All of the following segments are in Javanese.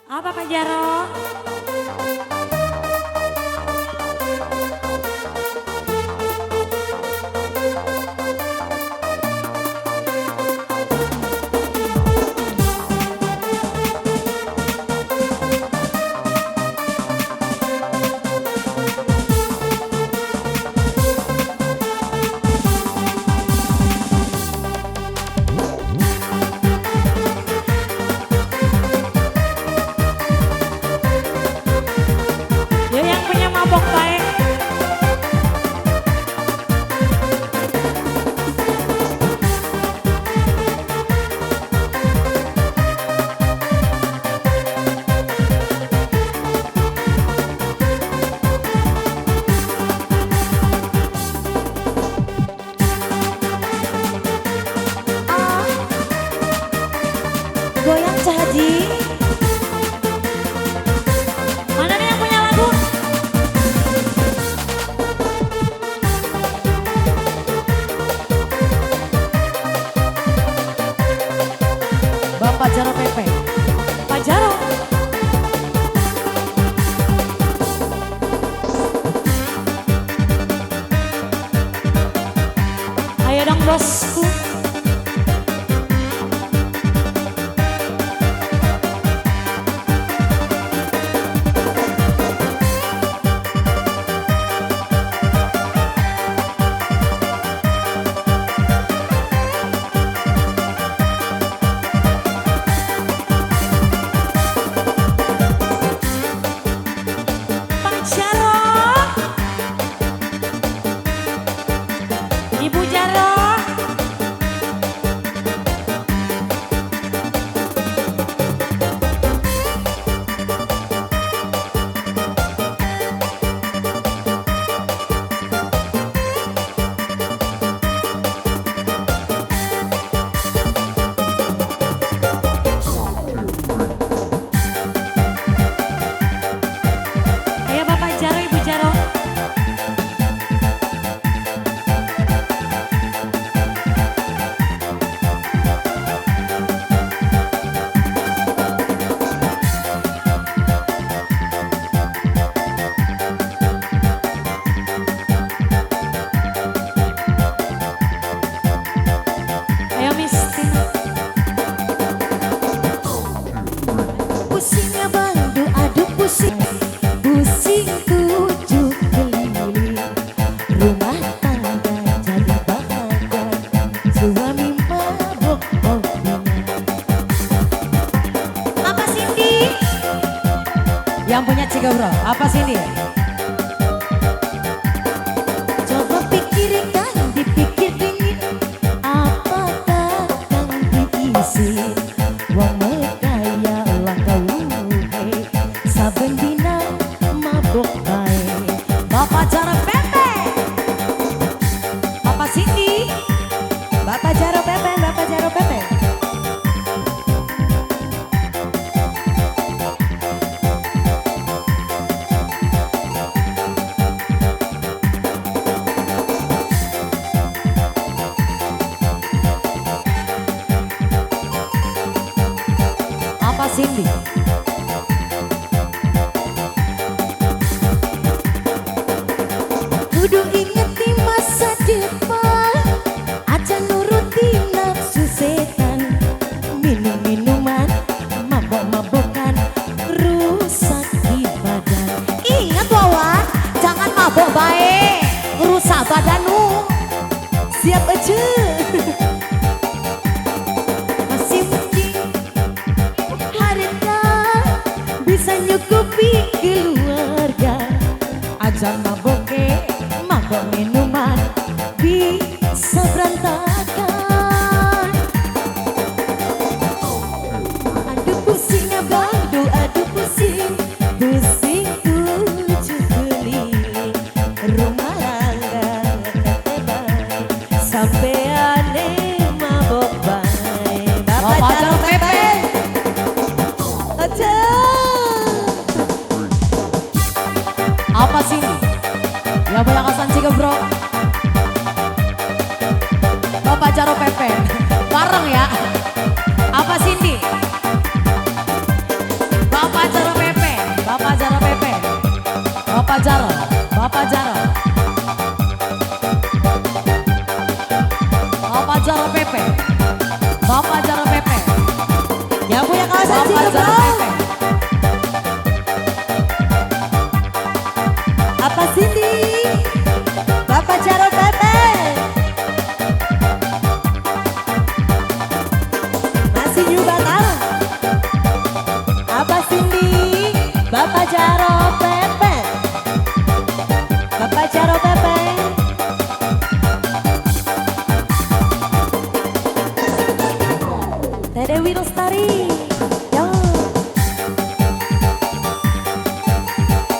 Apa Pak Jaro? Goyang Cahaji. Mana nih yang punya lagu? Bapak Jaro Pepe. Pak Jaro. Ayo dong bosku. Ibu Jaro. Ayo Bapak Jaro, Ibu Jaro. Pusing abang, aduh pusing, pusing tujuh keliling. Rumah tangga jadi bahagia, suami mabok hobinya. Apa Cindy? Yang punya Cigabro, apa Cindy? Coba pikirkan, dipikir dingin, apakah kang diisi? Wong kaya langka wuhe, saben dina mabok bae. Bapak Jaro Pepe. Bapak Cindy. Bapak Jaro Pepe, Bapak Jaro Pepe. Apa Cindy? Kudu ingeti masa depan, aja nuruti nafsu setan. Minum-minuman, mabok-mabokan, rusak di badan. Ingat Wawan, jangan mabok bae, rusak badanmu. Siap aja. Masih mending harta bisa nyukupi keluarga. Aja maboke, mabok minuman bisa berantakan. Aduh pusing abang, aduh pusing, pusing tujuh keliling. Rumah tangga bae, sampai aneh mabok bae. Bapak Jaro Pepe. Aja. Apa Cindy? Yang punya kosan Cigabro. Bapak Jaro Pepe. Bareng ya. Apa Cindy? Bapak Jaro, Bapak Jaro. Bapak Jaro Pepe. Bapak Jaro Pepe. Yang punya kawasan Cigebro. Apa Cindy? Bapak Jaro Pepe. Masih New Batara. Apa Cindy? Bapak Jaro Pepe. Bapak Jaro Pepe. Dewi Lestari. Yo.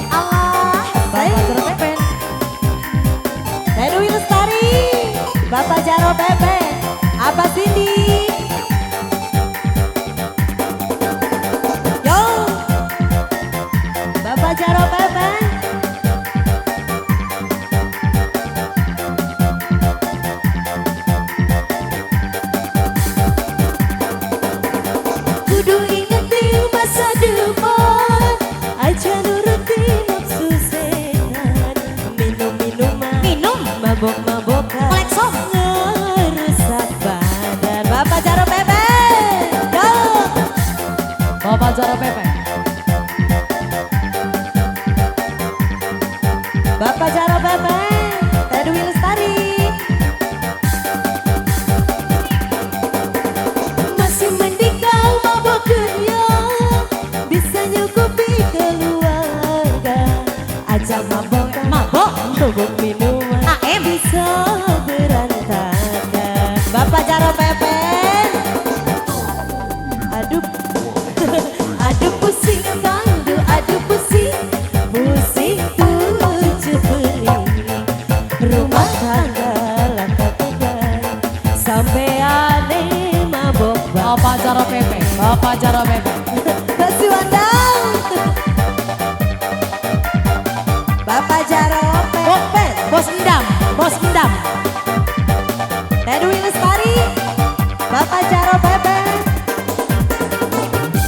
Allah, Bapak Jaro Pepe. Dewi Lestari. Bapak Jaro Pepe. Apa Cindy? Yo. Bapak Jaro Pepe. Kudu ingetin masa depan, aja nurutin nafsu setan. Minum-minuman, minum, mabok-mabokan, kleksom, ngerusak badan. Bapak Jaro Pepe. Yo. Bapak Jaro Pepe. Bapak Jaro Pepe. Dewi Lestari. Masih mending kau mabok dunia, bisa nyukupi keluarga. Aja mabok, mabok, mabok minuman, AM bisa berantakan. Bapak Jaro Pepe. Aduh, aduh pusing tangdu, aduh pusing, pusing tujuh keliling. Rumah tangga langkah tegar, sampai aneh mabok. Bapak Jaro Pepe, Bapak Jaro Pepe. Kasih wandang. Bapak Jaro Pepe. Bos Endam, Bos Endam. Dewi Lestari. Bapak Jaro Pepe.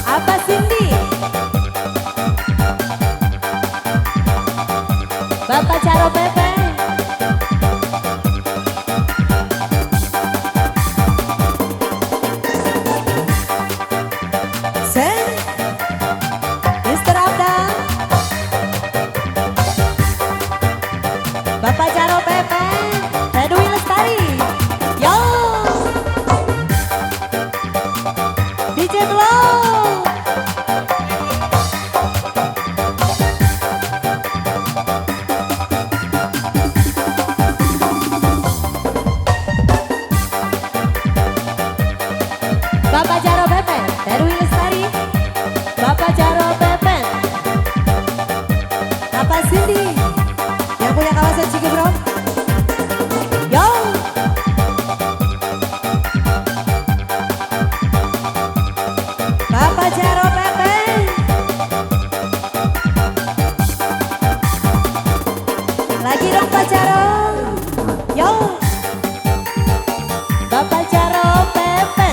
Apa Cindy? Bapak Jaro Pepe. Sen, Mr. Abda. Bapak Jaro Pepe, Dewi Lestari. Yo. DJ Blow. Bapak Jaro Pepe, Dewi Lestari. Bapak Jaro Pepe. Apa Cindy? Yang punya kawasan Cigebro. Yo. Bapak Jaro Pepe. Lagi dong Pak Jaro. Yo. Bapak Jaro Pepe.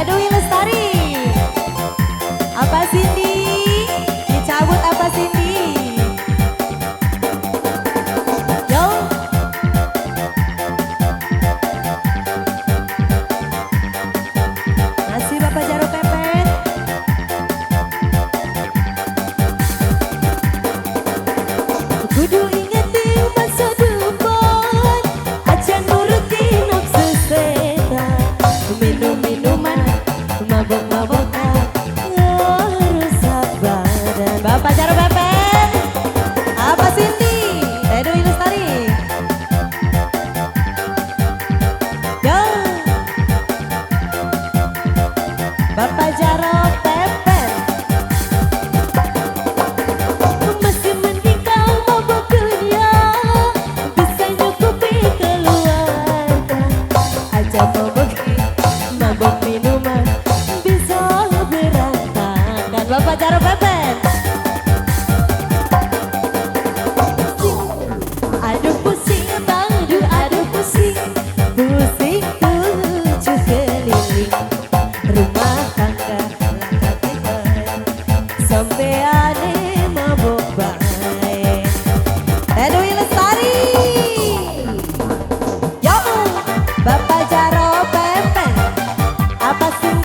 Dewi Lestari. Apa Cindy? Dicabut apa Cindy? Yo. Masih Bapak Jaro Pepe. Kudu ingetin masa depan, aja nurutin nafsu setan. Minum-minuman, mabok-mabokan, ngerusak badan. Bapak Jaro Pepe. Apa Cindy? Dewi Lestari. Yo. Bapak Jaro Pepe. Masih mending kau mabok dunia, bisa nyukupi keluarga. Aja mabok, mabok minuman, bisa berantakan. Bapak Jaro Pepe. Aduh pusing tangdu, aduh pusing, pusing tujuh keliling. Rumah tangga langkah tegar, sampai aneh Bu.